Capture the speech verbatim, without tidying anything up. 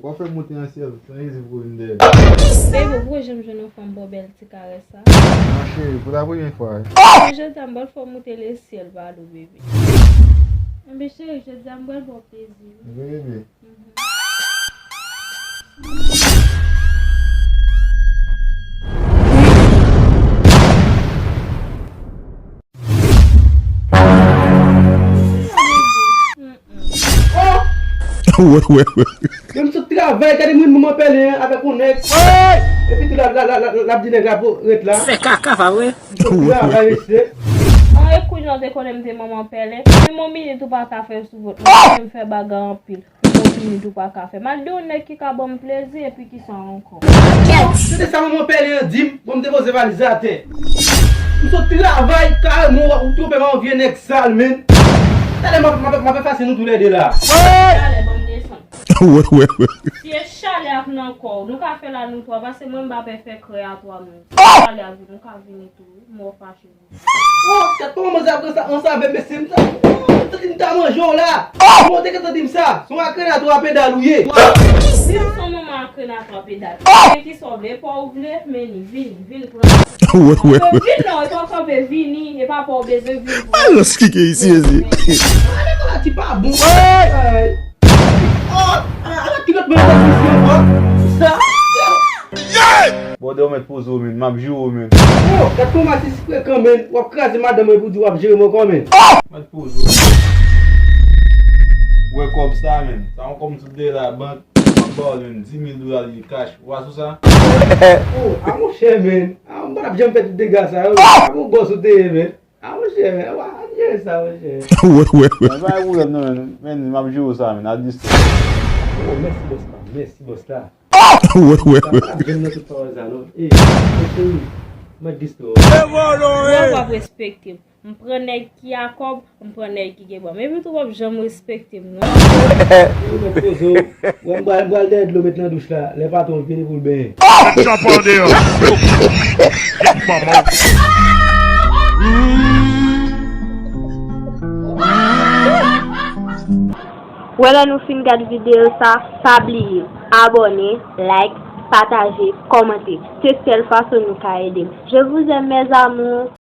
W ap fè m moute nan syèl, san rezon pou vin dèyè m. Baby, ou poko janm jwenn yon fanm ba w bèl ti karès sa? Non cheri, pou la premyè fwa wi. Jodi a m pral fè w moute lesyèl pa dou, baby. Enben cheri, jodi a m pral ba w plezi wi. Vre bebe. Wè, wè, wè. Men m sot travay, gade mwen manman pèlen an avèk yon nèg. Epi tou l ap di nèg la pou ret la. Fè kaka pa vre. M sot travay mesye. An e kounye a w te konnen m te manman pèlen. Menm yon minit ou pa ka fè sou vant mwen, m fè bagay anpil. Yon minit ou pa ka fè. M al di yon nèg ki ka ban m plezi epi kisa ankò? Se te sa manman pèlen an di m, bon m te poze valiz la atè. M sot travay, kareman ou twonpe m a yon vye nèg sal menn. Talè m ap efase nou toulède la. Talè ban m desann. Wè, wè, wè. Si e chalè ak nan kò w, nou ka fè la nou twa, paske mwen m pa pè fè krè a twa menm. Si e chalè ak nou ka vini tou wi, mò fache. Oh, tèt kòman manzè ap ranse avè m mesye m sa. Oh, m santi m ta manje w la. Kòman w te gentan di m sa? Se yon akrenato a pedal ou ye. Wi, se yon manman akrenato a pedal. Men kisa w vle, pa w vle, men li vini, vini pran. Wè, wè, wè. Vin non, e pa w kanpe, vini, e pa pa w bezwen vin pran. Alòs ki gen isi mesye. Gade kòman ti pa bon. Ay. Oh, ala kilòt mwen nan misyon ankò. Sa. Bòdè w mèt poze w menn, m ap jere w menn. Oh, gad kòman ti frekan menn, w ap kraze madanm mwen pou di w ap jere m ankò menn. Mèt poze w. Wè kòb sa menn, sa yon kòb m sot dèyè labank, m ap ba w l menn, di mil dola li ye kach, w a sou sa? Oh, a monchè menn, a m pa t ap janm fè tout dega sa yo, a bon bòs ou te ye menn. A monchè, w ap jere sa monchè. Wè, wè, wè. Men pa gen pwoblèm non menn, menn, m ap jere w sa menn, a distans. Oh, mèsi bòs la, mèsi bòs la. Wè, wè, wè. M pa t ap janm nan tout pawòl sa non. E, mon cheri, m ap distance. Wè w ap respekte m. M pran nèg ki a kòb, m pran nèg ki gen bòm. Epi tou w ap janm respekte m non. Ou mèt poze w. Wè m pral, m pral dèyè dlo met nan douch la. Lè patwon vini pou l benyen. Met chanpan deyò. Wè lè nou fin gad videyo sa, pa bliye abòne, like, pataje, kòmante. Se sèl fason nou ka ede m. Je vous aime mes amours.